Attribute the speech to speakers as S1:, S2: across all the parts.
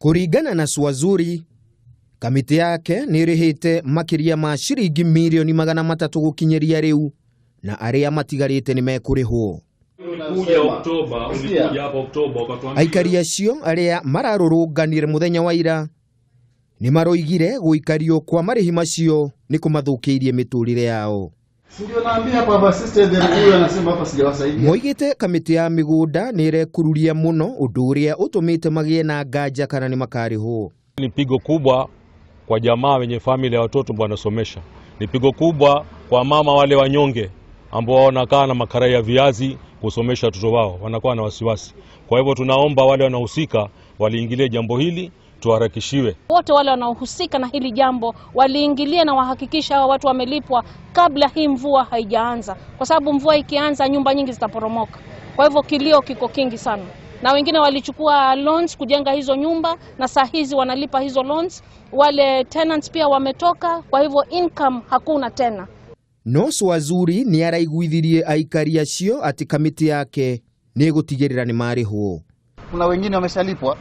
S1: Kũringana na Swazuri, kamĩtĩ yake nĩ ĩrĩhĩte makĩria ma ciringi mirioni 300 gũkinyĩria rĩu na arĩa matigarĩte nĩ mekũrĩhwo.
S2: Ulikuja Oktoba, ulikuja hapa Oktoba ukatuambia
S1: Aikari acio arĩa mararũrũnganire mũthenya wa ira nĩ maroigire gũikario kwa marĩhi macio nĩ kũmathũkĩirie mĩtũrĩre yao.
S3: Si ndio naambia hapa hapa sister then huyu anasema hapa sijawasaidia.
S1: Moigĩte kamĩtĩ ya mĩgũnda nĩ ĩrekururia mũno ũndũ ũrĩa ũtũmĩte magĩe na nganja kana nĩ makarĩhwo.
S2: Ni pigo kubwa kwa jamaa wenye familia ya watoto ambao wanasomesha. Ni pigo kubwa kwa mama wale wanyonge ambao wanakaa na makarai ya viazi kusomesha watoto wao, wanakuwa na wasiwasi. Kwa hivyo tunaomba wale wanaohusika waliingilie jambo hili, tuharakishiwe.
S4: Wote wale wanaohusika na hili jambo waliingilia na wahakikisha hawa watu wamelipwa kabla hii mvua haijaanza, kwa sababu mvua ikianza nyumba nyingi zitaporomoka. Kwa hivyo kilio kiko kingi sana, na wengine walichukua loans kujenga hizo nyumba na saa hizi wanalipa hizo loans. Wale tenants pia wametoka, kwa hivyo income hakuna tena.
S1: No Swazuri nĩ araiguithirie aikari acio atĩ kamĩtĩ yake nĩ ĩgũtigĩrĩra nĩ marĩhwo.
S3: Kuna wengine wameshalipwa.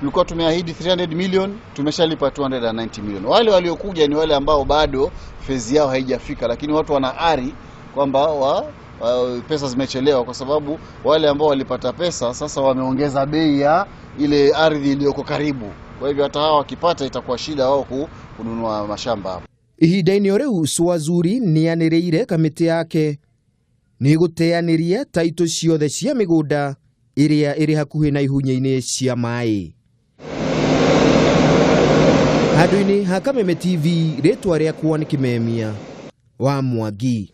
S3: Tulikuwa tumeahidi 300 million, tumeshalipa 290 million. Wale waliokuja ni wale ambao bado phase yao haijafika, lakini watu wana ari kwamba pesa zimechelewa, kwa sababu wale ambao walipata pesa sasa wameongeza bei ya ile ardhi iliyoko karibu. Kwa hivyo hata hawa wakipata itakuwa shida wao kununua mashamba hapo.
S1: Ihinda-inĩ o rĩu Swazuri nĩ anĩrĩire kamĩtĩ yake nĩ ĩgũteanĩria taitũ ciothe cia mĩgũnda ĩrĩa ĩrĩ hakuhĩ na ihunya-inĩ cia maĩ. Handũ-inĩ ha Kameme TV, rĩtwa rĩakwa nĩ Kĩmemia wa Mwangi.